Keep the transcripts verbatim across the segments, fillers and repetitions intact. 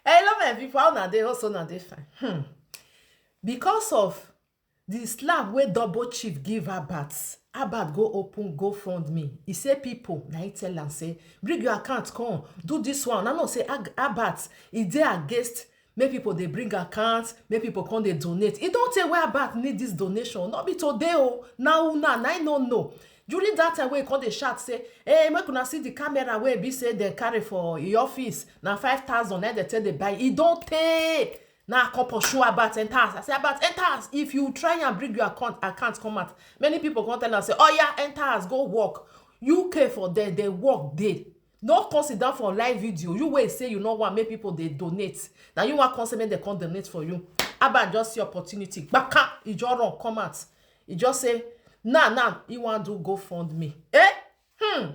Hello, my people. How una dey? Also, una dey fine. Hmm. Because of the slap wey Double Chief give Albert, Albert go open GoFundMe. He say people, na he tell am say, "Bring your account, come do this one." I know say Ag- Albert, he dey against make people dey bring account, make people come dey donate. E don tey wey Albert need this donation, no be today o. Na una na I no know. During that time wey he come dey shout say, "Hey, make una see the camera wey be say dem carry for e office, na five thousand na dem take dey buy." E don tey. Na I come pursue Albert enter house. I say, "Albert, enter house. If you try and bring your account, account come out." Many people come tell am say, "Oh yeah, enter house, go work." U K for there, dey work dey. No come sit down for live video. You wey say you no want make people dey donate. Na you wan come say make dem come donate for you. Albert just see opportunity. Gbaka, he just run come out. He just say, "Now, now, he wan do GoFundMe." Eh? Hmm.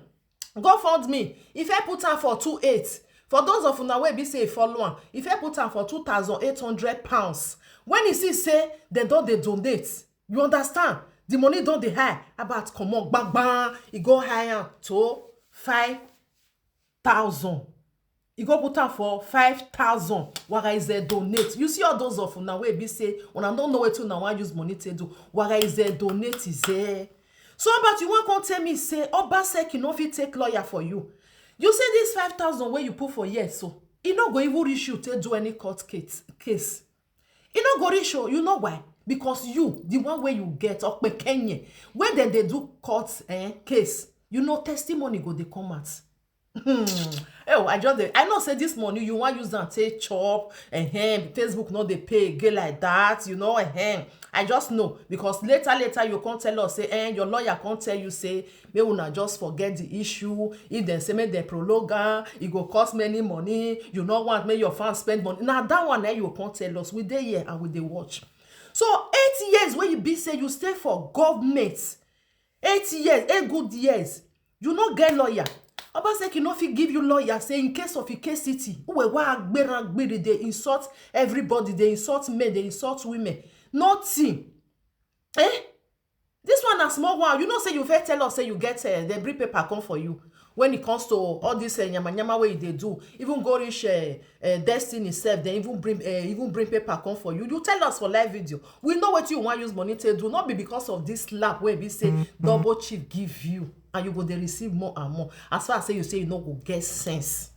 GoFundMe, if I put am for two eight, for those of una wey be say e follow am, if I put am for two thousand eight hundred pounds, when he see say dem don dey donate, you understand, the money don dey high, Albert comot gbagban, e go high am to five thousand. E go put am for five thousand. Wara is a donate. You see all those of una wey be say una no know wetin una wan use money take do. Wara is a donate is there. So, Albert, you wan come tell me say Obaseki no fit take lawyer for you? You say this five thousand wey you put for here so, e no go even reach you take do any court case. Case. E no go reach you. You know why? Because you, the one wey you get, Okpekenye, wey dem dey do court, eh, case, you know testimony go dey come out. Hmm. Oh, I just dey, I know say this money you wan use am take chop, eh, Facebook no dey pay again like that, you know, eh. I just know because later, later you come tell us say, eh, your lawyer come tell you say, "Make una just forget the issue. If dem say make dem prolong am, e go cost many money. You no want make your fans spend money." Na that one na you come tell us. We dey here and we dey watch. So eight years wey you be say you stay for government, eight years, eight good years, you no get lawyer. Obaseki no fit give you lawyer say in case of Ike City, uwe wa agbera agbere dey insult everybody, dey insult men, dey insult women. Nothing. Eh? This one na small one. You know say you fit tell us say you get, eh, dem bring paper come for you. When it comes to all this, eh, nyama nyama wey you dey do, even go reach, eh, eh, Destiny sef, dem even bring, eh, even bring paper come for you. You tell us for live video. We know wetin you wan use money take do. No be because of this slap wey be say Double Chief give you, and you go dey receive more and more. As far as say you say you no go get sense.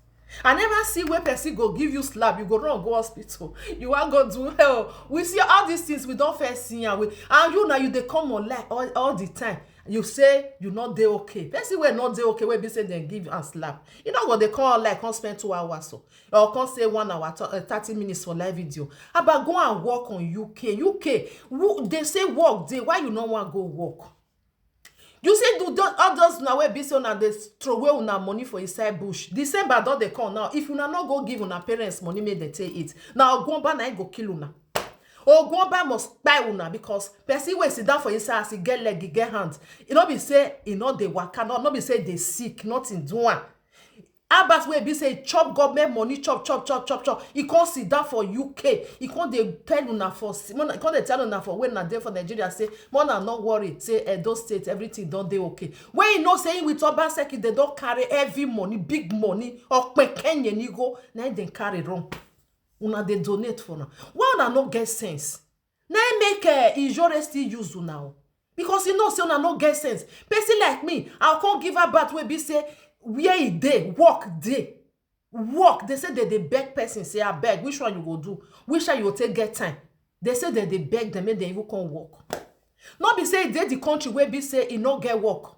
I never see where person go give you slap, you go run go hospital. You wan go do hell. We see all these things, we don first see am. We, and you now, you dey come online all, all the time. You say you no dey okay. Person wey no dey okay, wey be say dem give am slap, you no go dey come online, come spend two hours so, or come say one hour, th- uh, thirty minutes for live video. About go and work on U K. U K, who, they say work dey. Why you no wan go work? You see, do those, all those una wey be say una dey throw away una money for inside bush. December don dey come now. If una no go give una parents money, make dem take it. Na Ogunba na im go kill una. Ogunba must kpai una because person wey sit down for inside house, e get leg, e get hand. E no be say e no dey waka, no, no be say e dey sick, nothing do am. Albert wey be say e chop government money, chop, chop, chop, chop, chop. E come sit down for U K. E come dey tell una for si-, e come dey tell una for wey una dey for Nigeria say, "Make una no worry, say Edo State, everything don dey okay." When you know say with Obaseki, they don carry heavy money, big money, Okpekenye nigo, na im dem carry run. Una dey donate for now. Why una no get sense? Na im make, eh, Ijore still use una o. Because you know say una no get sense. Person like me, I come give Albert wey be say where e dey, work dey. Work, they say they dey beg person, say, "Abeg, which one you go do? Which one you go take get time?" They say they dey beg dem, make dem even come work. No be say e dey the country wey be say e no get work.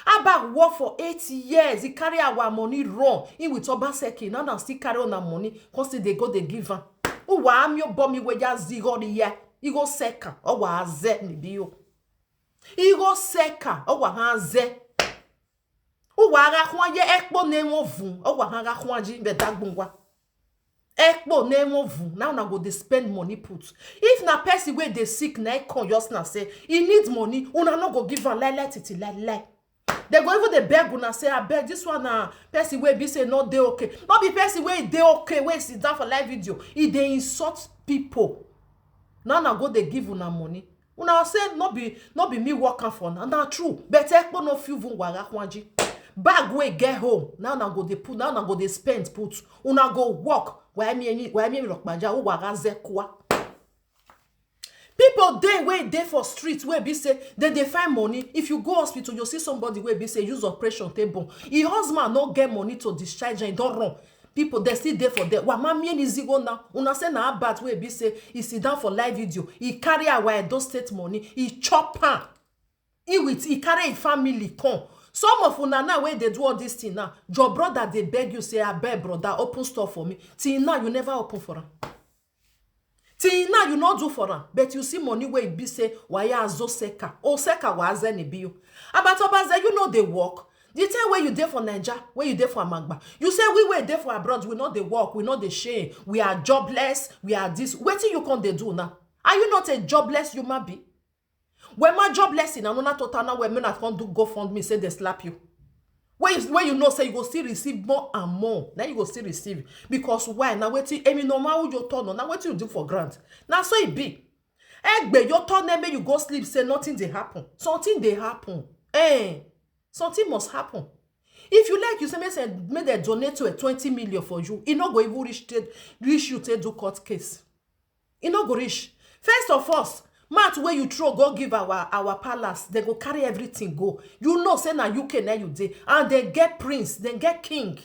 Albert work for eight years, he carry our money run. He with Obaseki, now na still carry una money, come still dey go dey give am. Uwa amio bomi we ya zigori ya. Igo seka, owa aze ni biyo. Igo seka, owa aze. Uwa ara kwa ye ekpo ne mo vun, owa ara kwa ji be dagbungwa. Ekpo ne mo vun, now na go dey spend money put. If na person wey dey sick, na e come just na say, e need money, una no go give am lie lie titi lie lie. They go even dey beg una say, "Abeg, this one na person wey be say no dey okay." No be person wey dey okay, wey sit down for live video, e dey insult people. Now na go dey give una money. Una say no be, no be me work am for na, na true. But ekpo no fit even wara kwanji. Bag wey get hole, na una go dey put, na una go dey spend put. Una go work. Why me any, why me rock maja? Who waga zekwa? People dey wey dey for street wey be say dem dey find money. If you go hospital, you see somebody wey be say use operation take born. Im husband no get money to discharge am, e don run. People dey still dey for there. Wama mie ni zigo na. Una say na Albert wey be say e sit down for live video. E carry our Edo State money. E chop am. E with, e carry im family come. Some of una now wey dey do all this thing now, your brother dey beg you say, "Abeg, brother, open store for me." Till now, you never open for am. Till now, you no do for am. But you see money wey be say, "Waya azo seka. O seka wa aze ni biyo." Albert Obaze, you no dey work. The time wey you dey for Naija, wey you dey for Amagba, you say we wey dey for abroad, we no dey work, we no dey shame, we are jobless, we are this. Wetin you come dey do now? Are you not a jobless human being? When my jobless in another total now, when men have come do GoFundMe, say they slap you. When you, when you know, say you go still receive more and more. Now you go still receive. Because why? Now wetin, emi no ma who you turn on. Now wetin you do for grant? Now so it be. Egbe, your turn name, you go sleep, say nothing dey happen. Something dey happen. Eh, something must happen. If you like, you say, make say, make dem donate to a twenty million for you. E no go even reach, te- reach you take do court case. E no go reach. First of all, mat wey you throw go give our, our palace, they go carry everything go. You know, say na U K na you dey, and they get prince, they get king.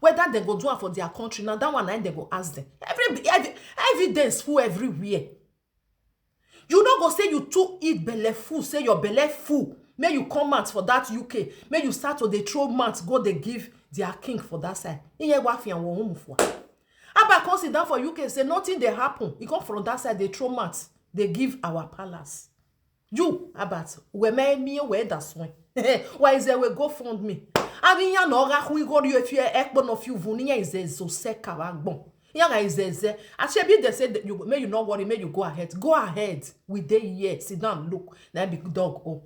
Whether they go do am for their country, now that one na they go ask them. Every, every evidence full everywhere. You no go say you too eat belle full, say your belle full. May you come out for that U K. May you start to dey throw mat, go dey give their king for that side. Iye wa fi awon ohun fua. Aba come sit down for U K, say nothing dey happen. E come from that side, dey throw mat, dey give our palace. You, Albert, we me me we that one. Why is there we GoFundMe? Abi ya no ga hu igori if you ekpo no few vuni ya is a zo seka wa gbon. Ya ga is a ze. Achebi they say that you, may you not worry, may you go ahead. Go ahead. We dey here, sit down, look. Na be dog o.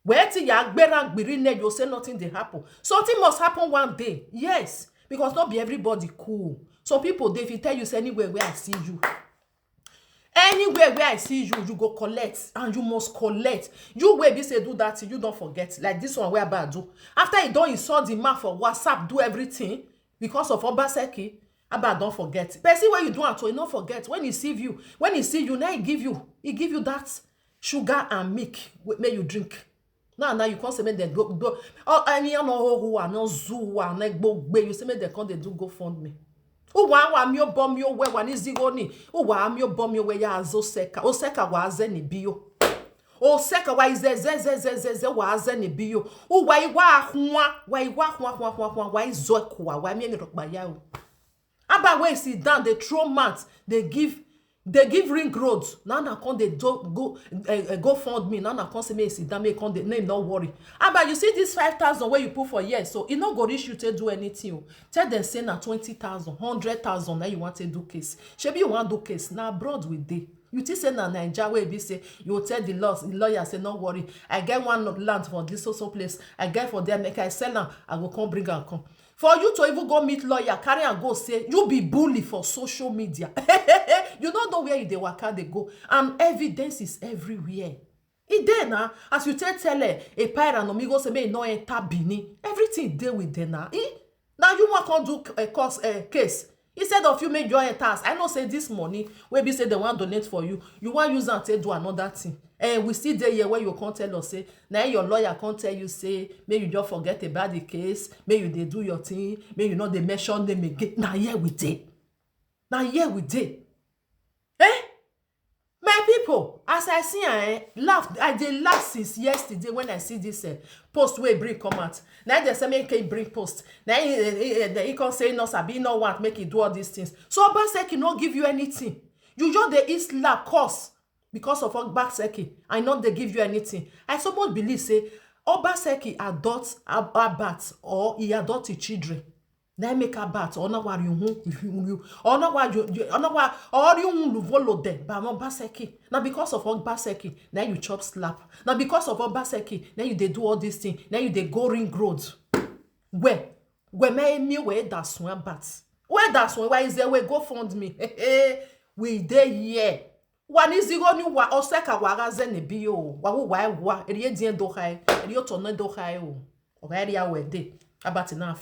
Where ti ya gbera gbiri ne, you say nothing dey happen. Something must happen one day. Yes, because not be everybody cool. Some people, they, if you tell you say, "Anywhere where I see you, anywhere where I see you, you go collect, and you must collect." You wey be say do that, you don't forget. Like this one where Abba do. After he don't insult the man for WhatsApp, do everything because of Obaseki, Abba don't forget. Person where you do am to, he not forget. When he see you, when he see you, now he give you, he give you that sugar and milk wey, make you drink. Now, now you come say make dem go, go. Oh, any no who are no zoo are no gbogbo. You say make dem come dey do GoFundMe. Who wa wa mi o bo mi o we wa ni zigo ni. Who wa mi o bo mi o we ya azo seka. O seka wa aze ni biyo. O seka wa ize ze ze ze ze ze wa aze ni biyo. Who wa iwa hwa, wa iwa hwa hwa hwa hwa wa izo kwa wa mi ni rokba ya o. Abba wey sit down, they throw mat, they give, they give ring road. Now na come they do go, uh, uh, GoFundMe. Now na come say make sit down, make come dey name no worry. Abba, you see this five thousand where you put for here, so e no go reach you to do anything o. Tell them say na twenty thousand, hundred thousand, now you want to do case. Shebi you want do case? Now abroad with dey. You think say na Naija wey be say you tell the laws, the lawyer say, "No worry, I get one land for this so so place. I get for there, make I sell am, I go come bring am come." For you to even go meet lawyer, carry and go say you be bully for social media. You don't know where you dey waka dey go, and evidence is everywhere. E dey na, as you take tell, eh, a pair and omigo say make e no enter Benin. Everything dey with them na. Eh? Now you want come do a cause a case. Instead of you make your enter house, I know say this money wey be say they want donate for you, you want use am take do another thing. And we still dey here where you can't tell us say, now your lawyer can't tell you say, make you just forget about the case, make you dey do your thing, make you not dey mention them again. Now here we dey. Now here we dey. Eh? My people, as I see, I laugh. I dey laugh since yesterday when I see this, eh, post wey bring come out. Now they say make he bring post. Now he, he, he, he come say no sabi, no want make he do all these things. So Obaseki no give you anything. You just dey eat slap cause because of Obaseki. I know they give you anything. I suppose believe say Obaseki adopt Ab- Albert or he adopt his children. Na make Albert or na wa you, or na wa you, or na wa or you luvolo de ba mo Obaseki. Now because of Obaseki, now you chop slap. Now because of Obaseki, now you dey do all this thing. Now you dey go ring road. Where, where me me where that's one Albert? Where that's one? Why is there where GoFundMe? We dey here. Wa ni zigo ni wa oseka wa ga ze ni biyo. Wa wu wa wa. Eri e dien do hai. Eri o to ne do hai o. O ga eri a we de. About it now,